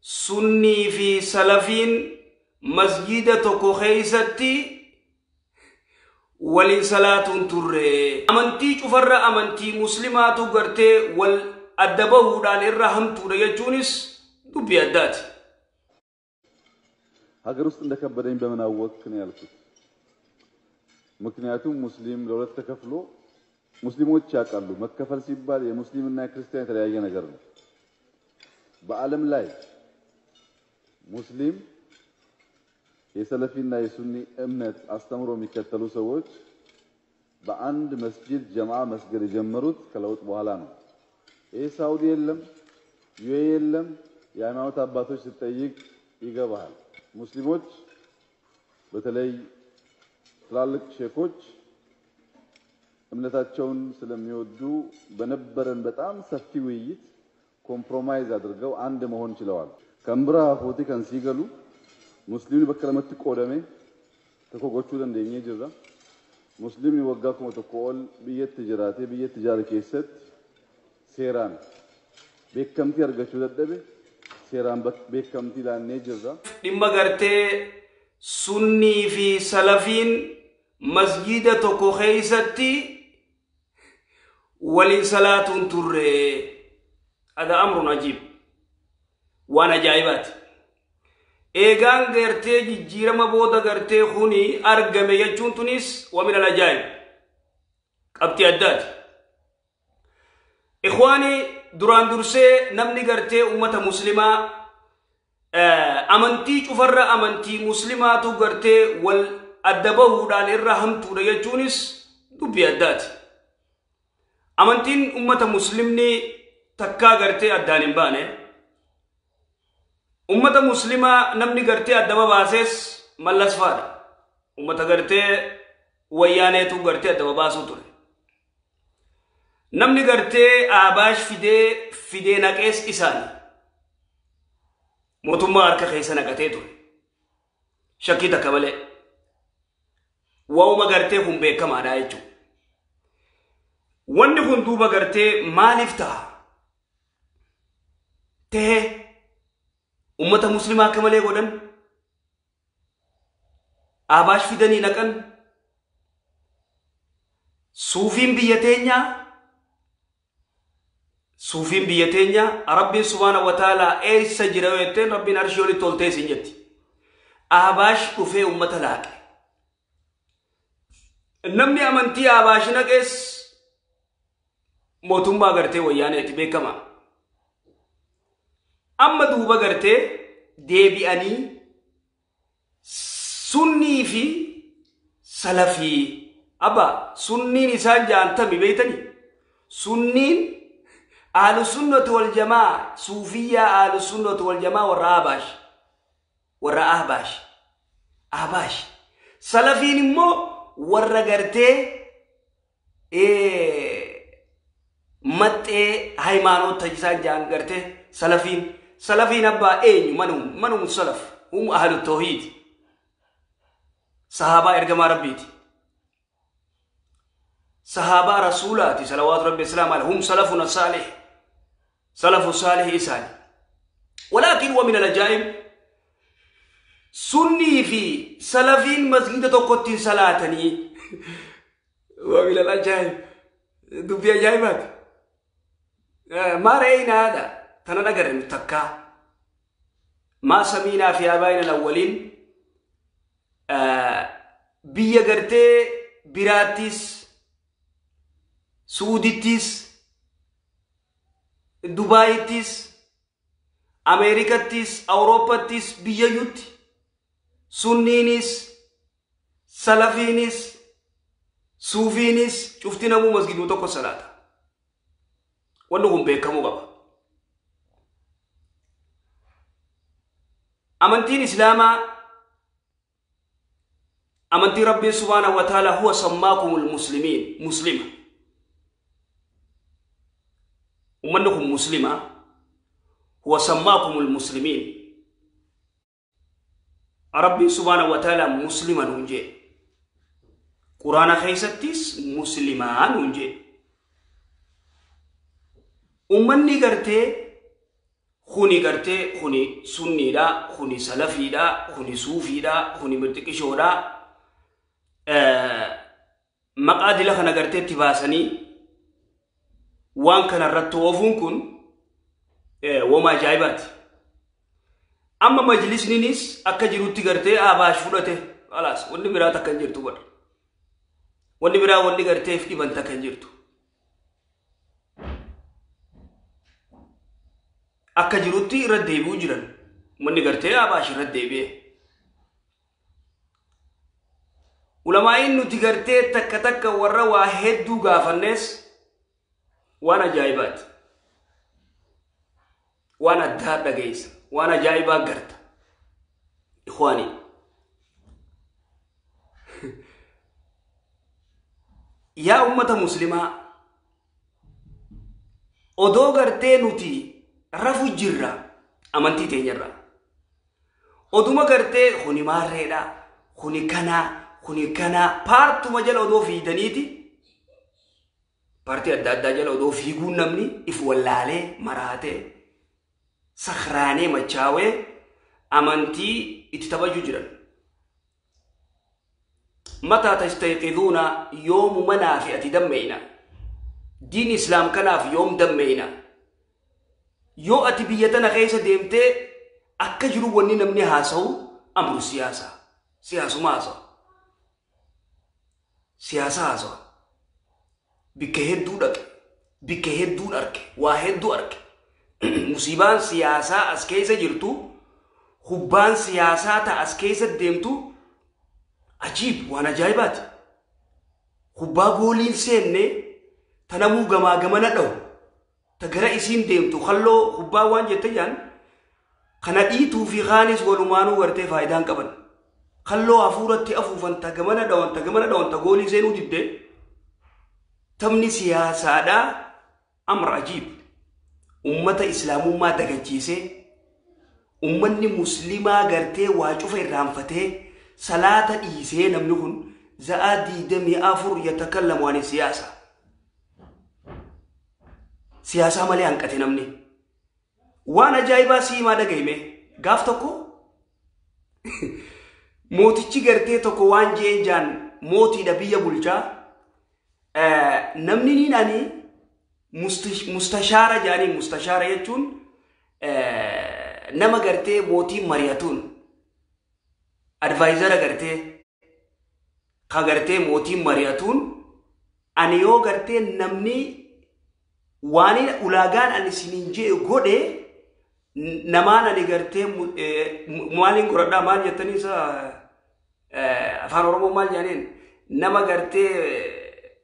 Sunnii fi salafiin masjida tokko keeysatti waliin salaatuun turre. Amantii cufarra amantii muslimaatu gartee wal adda bahuudhaan irra hamtuudha jechuunis dubbii addaati. ሀገር ውስጥ እንደከበደኝ በምን አወቅክ ነው ያልኩት። ምክንያቱም ሙስሊም ለሁለት ተከፍሎ ሙስሊሞች ያውቃሉ። መከፈል ሲባል የሙስሊምና የክርስቲያን የተለያየ ነገር ነው። በዓለም ላይ ሙስሊም የሰለፊና የሱኒ እምነት አስተምሮ የሚከተሉ ሰዎች በአንድ መስጂድ ጀማዓ መስገድ የጀመሩት ከለውጥ በኋላ ነው። ይሄ ሳውዲ የለም፣ ዩኤ የለም። የሃይማኖት አባቶች ስትጠይቅ ይገባሃል። ሙስሊሞች በተለይ ትላልቅ ሼኮች እምነታቸውን ስለሚወዱ በነበረን በጣም ሰፊ ውይይት ኮምፕሮማይዝ አድርገው አንድ መሆን ችለዋል። ከንብራ ፎቲ ከንሲገሉ ሙስሊምni bakka lamatti qoodame tokko gochuu dandeenyee jirra. Musliimni waggaa 1000 ol biyyatti jiraatee biyyatti ijaare keessatti seeraan beekamtii argachuu dadhabe seeraan beekamtii laannee jirra. Dhimma gartee sunnii fi salafiin masjida tokko keeysatti waliin salaatuun turre. Hada amrun ajiib. Waan ajaa'ibaati. Eegaan gartee jijjiirama booda gartee kuni argame jechuun tunis wa min al-ajaa'ib. Qabxii addaati. Ikhwaani, duraan dursee namni gartee ummata muslimaa amantii cufarra amantii muslimaatu gartee wal adda bahuudhaan irra hamtuudha jechuunis dubbii addaati. Amantiin ummata muslimni takkaa gartee addaan hin baane. Ummata muslimaa namni gartee adda babaases Mallas faadha. Ummata gartee wayyaaneetu gartee adda babaasuu ture. Namni gartee Abaash fidee naqees isaani. Mootummaa harka keessa naqatee ture. Shakkii takka malee. Waa'uma gartee kun beekamaadha jechuudha. Wanni kun duuba gartee maaliif ta'a? Tahee ummata muslimaa akka malee godhan. Abaash fidanii naqan. Suufiin biyya teenyaa, suufiin biyya teenyaa Rabbiin subhaana wa ta'ala eessa jira yoo jetteen, Rabbiin arshii olitti ol ta'e siin jetti. Abaash dhufee ummata laaqe. Namni amantii Abaash naqees mootummaa gartee wayyaaneeti beekama. Amma duuba gartee deebi'anii sunnii fi salafii. Abba, sunniin isaan ja'an beeytanii? Sunniin ahlu sunnati wal jamaa, suufiyyaa ahlu sunnati wal jamaa, warra Abaash. Warra Abaash. Abaash. Salafiin immoo warra gartee maxxee hayimaanoota isaan ja'an gartee salafiin. Salafiin abbaa eenyu? Manum salaf hum ahlu tawhiid. Sahaabaa ergamaa Rabbiiti. Sahaabaa rasuulaati salawaatu rabbi islaam alayhi. Hum salafuna saalih. Salafu saalih isaani. Walaakin wa min alajaa'ib, sunnii fi salafiin masgida tokkotti hin salaatanii. Wa min alajaa'ib, dubbii ajaa'ibaati. Maa ra'ayna hada, tana dhagarre nu takkaa. Maa samiinaa fi abaa'ina al-awwaliin. Biyya gartee biraattis, Suudittis, Dubaayittis, Ameerikattis, Awurooppaattis, biyyayyutti sunniinis, salafiinis, suufiinis cufti namuu masgiduu tokko salaata. Wanni kun beekamuu qaba. Amantiin Islaamaa amantii Rabbiin subhaanahu wa ta'ala huwa sammaakumul muslimiin, muslima. Ummanni kun muslima, huwa sammaakumul muslimiin. Rabbiin subhaanahu wa ta'ala muslima nuun jee. Quraana keessattis muslimaa nuun jee. Ummanni gartee Kuni gartee kuni sunniidha, kuni salafiidha, kuni suufiidha, kuni mirxiqishoodha. Maqaa dila kana gartee itti baasanii waan kana irratti oofuun kun wama ajaa'ibaati. Amma majlisniinis akka jirutti gartee Ahbaash fudhate. Khalaas, wanni biraa takka hin jirtu bara. Wanni biraa wanni gartee dhiban takka hin jirtu. Akka jirutti irra deebi'uu jiran. Wanni gartee Ahbaash irra deebi'e. Ulamaa'iin nuti gartee takka takka warra waa hedduu gaafannes waan ajaa'ibaati. Waan addaa dhageessa. Waan ajaa'ibaa garta. Ikhwaani. Yaa ummata muslimaa, odoo gartee nuti rafu jirra amantii teenyarra. Oduma gartee kuni maarreedha, kuni kanaa, kuni kanaa paartuma jala odoo fiidaniiti. Paartii adda addaa jala odoo fiiguun namni if wallaalee maraatee sakhraanee machaawee amantii itti taphachuu jiran. Mataa tastayqiduuna, yoomuma naafi ati dammeeyna. Diin islaam kanaaf yoom dammeeyna. Yoo ati biyya tana keessa deemtee akka jiru wanni namni haasa'u amru siyaasaa. Siyaasuma haasa'a. Siyaasa haasa'a. Bikka hedduu dhaqe. Bikka hedduun arge. Waa hedduu arge. Musiibaan siyaasaa as keessa jirtu, hubbaan siyaasaa ta as keessa deemtu ajiib, waan ajaa'ibaati. Hubbaa gooliin seenne ta namuu gamaa gamana dha'u. Ta gara isiin deemtu halloo hubbaa waan jette jaan kana dhiituu fi kaanis walumaanuu gartee faayidaan qaban. Halloo hafuuratti afuufan ta gamana dha'an, ta gamana dha'an, ta goolii seenuu didde. Taphni siyaasaadhaa amra ajiib. Ummata islaamummaa dagachiisee, ummanni muslimaa gartee waa cufa irraanfatee salaata dhiisee namni kun za'aa 24 yatakallamu ani siyaasa. Siyaasaa malee hanqate namni. Waan ajaa'ibaa siimaa dhagahime gaaf tokko mootichi gartee tokko waan jeen jaan mootiidha biyya bulchaa. Namni niin ani mustashaara jaanii, mustashaara jechuun nama gartee mootiin mari'atuun, advaayizara gartee ka gartee mootiin mari'atuun, ani yoo gartee namni waan ulaagaan ani isiniin je'e godhe namaan ani gartee maaliin godhadhaa maal jettanii isa afaan Oromoo maal jedhaniin, nama gartee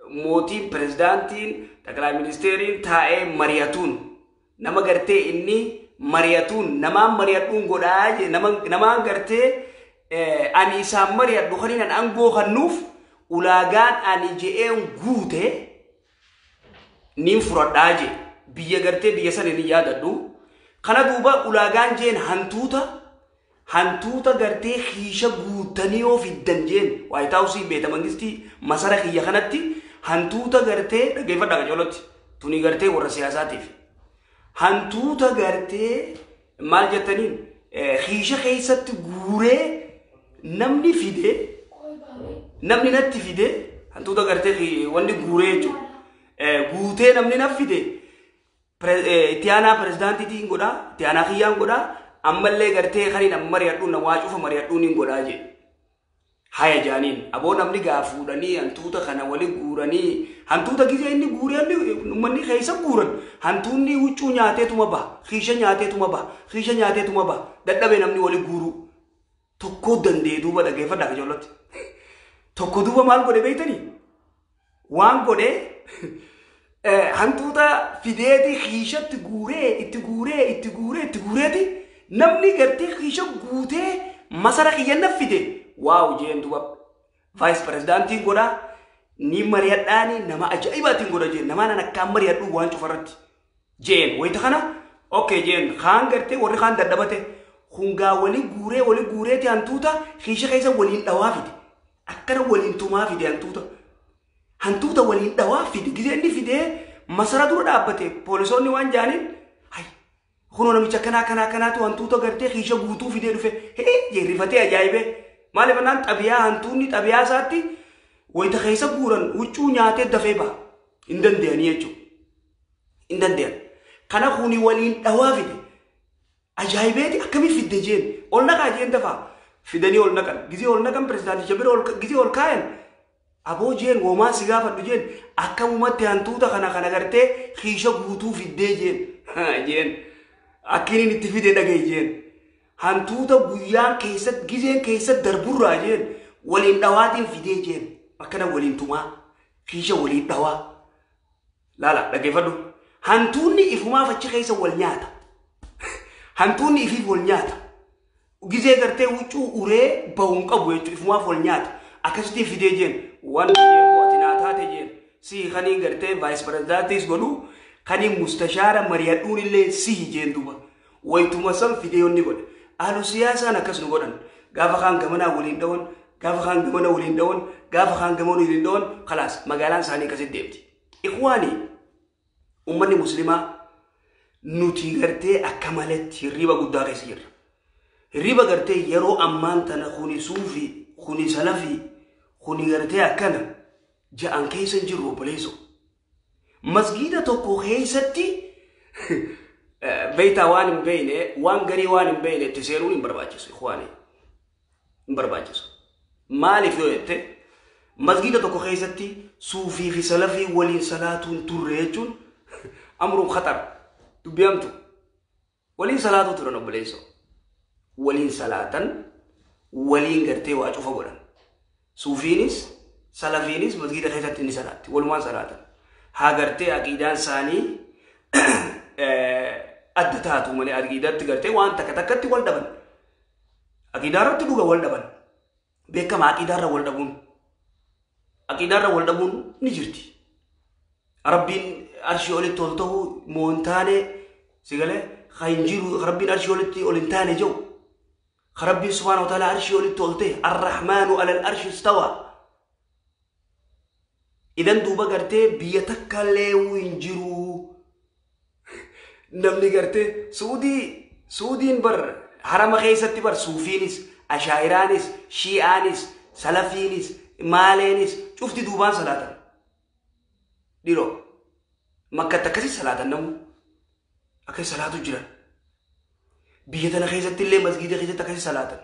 mootiin, pirezidaantiin, xaqilaa ministeeriin taa'ee mari'atuun, nama gartee inni mari'atuun namaan mari'adhuun godhaa, namaan gartee ani isaan mari'adhu kan inni aangoo kennuuf ulaagaan ani je'een guute niin furadhaa je. Biyya gartee biyya sana ni yaadadhu. Kana duuba ulaagaan jeen hantuuta gartee hiisha guutanii yoo fiddan jeen Waayit Haawusii beeta mangistii masara kiyya kanatti hantuuta gartee dhaggeeffadhaa qajeelootti tuni gartee warra siyaasaatiif. Hantuuta gartee maal jettaniin hiisha keessatti guuree namni fide, namni natti fide hantuuta gartee wanni guuree jechuudha. Guutee namni na fide itti aanaa pirezidaantiitiin godhaa, itti aanaa kiyyaan godhaa, ammallee gartee kan hin mari'adhuun na waa cufa mari'adhuun hin godhaa jedhe. Haya jaaniin aboo namni gaa fuudhanii hantuuta kana wali guuranii hantuuta gizee inni guuree uummanni keessa guuran hantuunni huccuu nyaateetuma baha, kiisha nyaateetuma baha, kiisha nyaateetuma baha, dadhabee namni wali guuruu tokko danda'e. Duuba dhaggeeffadhaa qajeellotti. Tokko duuba maal godhe beektanii? Waan godhe hantuuta fideeti kiishatti guuree itti guuree itti guuree itti guureeti namni gartee kiisha guutee masara kiyyanna fide. Waaw jeen duuba vaayis pirezidaantiin godhaa ni mari'adhaani nama ajaa'ibaatiin godha jeen namaan an akkaan mari'adhu waan cufarratti jeen wayita kana okay jeen kaan gartee warri kaan dadhabate hungaa wali guuree wali guureeti hantuuta kiisha keessa waliin dhawaa fide, akkana waliin tumaa fide, hantuuta waliin dhawaa fide. Gizee inni fidee masara dura dhaabbate poolisoonni waan jaaniin hay Kunoo namicha kanaa kanaa kanaatu hantuuta gartee kiisha guutuu fidee dhufe. Hee jeerrifatee ajaa'ibee. Maaliif naan xabiyaa hantuunni xabiyaa isaatti wayita keessa guuran huccuu nyaatee dafee ba'a. Hin danda'anii jechuudha. Hin danda'an. Kana kuni waliin dhawaa fide. Ajaa'ibeeti akkamii fidde jeen ol naqaa jeen dafaa fidanii ol naqan gizee ol naqan pirezidaanticha bira gizee ol kaayan aboo jeen womaa si gaafadhu jeen akkamumatti hantuuta kana kana gartee kiisha guutuu fiddee jeen jeen akkiniin itti fide dhagaye jeen hantuuta guyyaan keessatti gizeen keessatti darburraa jeen waliin dhawaatiin fidee jeen akkana waliin tumaa kiisha waliin dhawaa laala dhaggeeffadhu hantuunni ifumaaf achi keessa wal nyaata. Hantuunni ifiif wal nyaata. Gizee gartee huccuu uree bahuun qabu jechuudha. Ifumaaf wal nyaata. Akkasitti fidee jeen waan ati naa taate jeen sihi kaniin gartee vaayis pirezidaantiis godhu kaniin mustashaara mari'adhuun illee sihi jeen duuba. Wayituma san fidee onni godhe. Ahlu siyaasaan akkas nu godhan. Gaafa kaan gamanaa waliin dhawan, gaafa kaan gamana waliin dhawan, gaafa kaan gamana waliin dhawan, khalaas magaalaan isaanii akkasitti deemti. Ikhwaanii uummanni muslimaa nuti gartee akka maletti hirriba guddaa keessa jirra. Hirriba gartee yeroo ammaan tana kuni suufii, kuni salafii, kuni gartee akkana ja'an keessa hin jirru obboleessoo. Masgiida tokko keessatti beektaa waan hin beekne, waan garii waan hin beekne itti seenuun hin barbaachisu. Ikhwaanii hin barbaachisu. Maaliif yoo jette masgiida tokko keessatti suufii fi salafii waliin salaatuun turre jechuun amruun khatar. Dubbiamtu waliin salaatu turan obboleessoo. Waliin salaatan waliin gartee waa cufa godhan. Suufiinis salafiinis masgiida keessatti ni salaatti. Walumaan salaatan. Haa gartee aqiidaan isaanii adda taatu malee aqiidaatti gartee waan takka takkatti wal dhaban. Aqiidaa irratti dhuga wal dhaban. Beekama aqiidaarra wal dhabuun. Aqiidaarra wal dhabuun ni jirti. Rabbiin arshii olitti ol ta'uu moo hin taane si galee kan jiru Rabbiin arshii olitti ol hin taane jiru. Rabbiin subhaanahu wa ta'ala arshii olitti ol ta'e arrahmaanu alal arshi istawa. Idan duuba gartee biyya takka illee hin jiru. Namni gartee Suudiin bar harama keessatti bar suufiinis, ashaayiraanis, shi'aanis, salafiinis, maaleenis cufti duubaan salaatan. Dhiroo makkatti akkasii salaatan namu akkasii salaatu jiran. Biyya tana keessatti illee masgiida keessatti akkasii salaatan.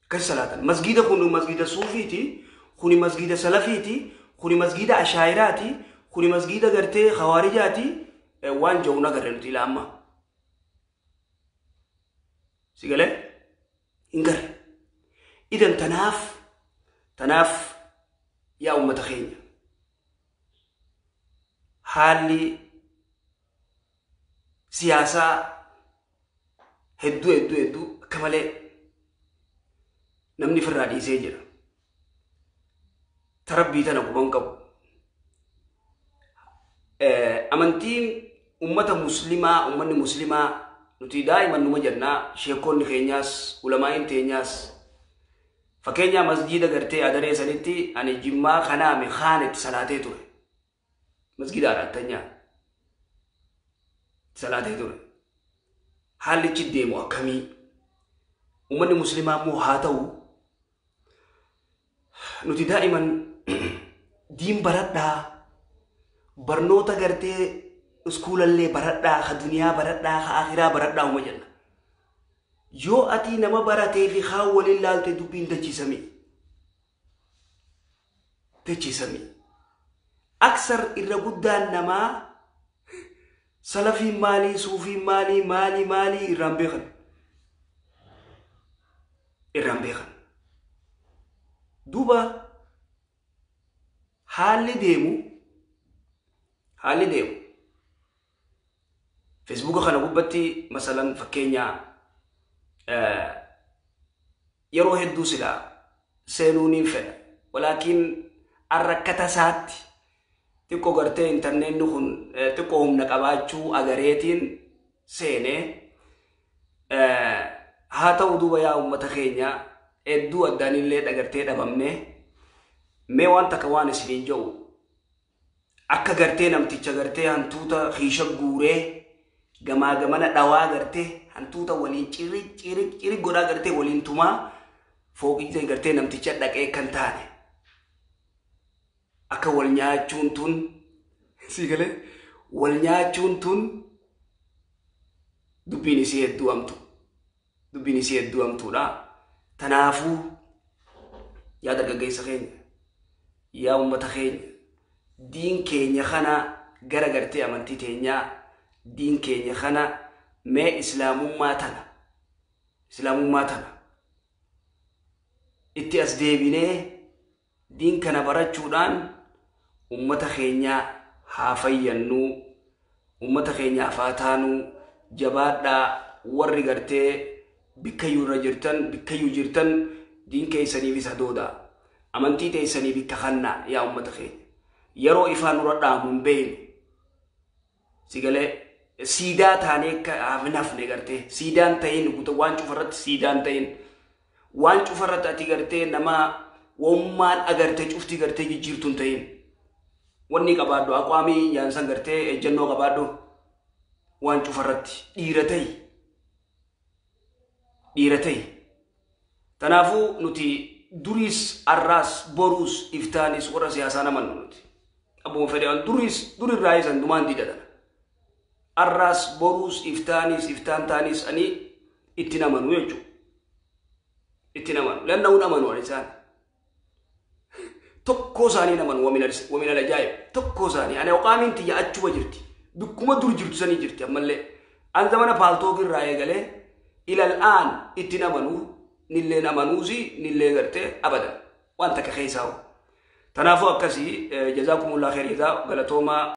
Akkasii salaatan. Masgiida kun masgiida suufiiti, kuni masgiida salafiiti, kuni masgiida ashaayiraati, kuni masgiida gartee khawarijaati waan jiru agarre nuti ilaa ammaa. Si galee? Hin garre. Idan tanaaf yaa uummata keenya haalli siyaasaa hedduu hedduu hedduu akka malee namni firraa dhiisee jira. Tarabbii tana quban qabu. Amantiin uummata muslimaa uummanni muslimaa nuti daa'iman numa jennaa sheekonni keenyaas ulamaa'iin teenyaas fakkeenya masgiida gartee adaree sanitti ani jimmaa kanaame kaan itti salaatee ture. Masgiida araattanyaa salaatee ture. Haallichi deemu akkamii? Uummanni muslimaa immoo haa ta'u nuti daa'iman diin baradhaa barnoota gartee iskuulallee baradhaa ka duniyaa baradhaa ka akhiraa baradhaa uma jenna. Yoo ati nama baratee fi kaan waliin laalte dubbiin dachiisamii. Dachiisamii. Aksar irra guddaan namaa salafiin maalii suufiin maalii maalii maalii irraan beekan. Irraan beekan. Duuba haalli deemu Feesbuuka kana gubbatti masalan fakkeenyaa yeroo hedduu silaa seenuu niin fedha. Walaakin arrakkata isaatti xiqqoo gartee intarneetni kun xiqqoo humna qabaachuu agareetiin seenee haa ta'u duuba yaa uummata keenya hedduu addaanillee dhagartee dhabamne mee waan takka waan isiniin jedhu akka gartee namticha gartee hantuuta kiisha guuree Gamaa gamana dhawaa gartee hantuuta waliin ciri ciri ciri godhaa gartee waliin tumaa fooqii gartee namticha dhaqee kan taane. Akka wal nyaachuun tun sii galee wal nyaachuun tun dubbiin isii hedduu hamtu. Dubbiin isii hedduu hamtuudha. Tanaafuu yaa dargaggeessa keenya, yaa uummata keenya, diin keenya kana gara gartee amantii teenyaa, diin keenya kana mee islaamummaa tana itti as deebinee diin kana barachuudhaan uummata keenyaa haa fayyannuu, uummata keenyaaf haa taanuu. Jabaadhaa warri gartee bikkayyuu irra jirtan, bikkayyuu jirtan diin keessaniifis hadoodaa, amantii teessanii bikka kannaa. Yaa uummata keenya, yeroo ifaan nurra dhaamu hin beeknu. Sigalee siidaa taanee akka hin hafne gartee siidaan ta'in waan cufarratti, siidaan ta'in waan cufarratti ati gartee nama wammaan agartee cufti gartee jijjiirtu hin ta'in. Wanni qabaadhu aqwaamii yaansan gartee ejjennoo qabaadhu waan cufarratti, dhiira ta'i, dhiira ta'i. Kanaafuu nuti duriis arraas boruus iftaanis warra siyaasaa namannu nuti. Abbuma fedhe duriis durirraa isan dumaan didatan. Arraas boruus iftaanis iftaan taanis ani itti namanu jechuudha. Itti namanu. Lanna'uun amanu ani isaan. Tokkoo isaanii namanu wamin alajaa'ib. Tokkoo isaanii. Ani oqaamiin tiyya achuma jirti. Bikkuma dur jirtu sanii jirti ammallee. An zamana paaltook irraa eegalee ilal aan itti namanu. Nilleen amanuusi nillee gartee abadan waan takka keessaa. Tanaafuu akkasii jazaakumullah khair jazaa galatoomaa.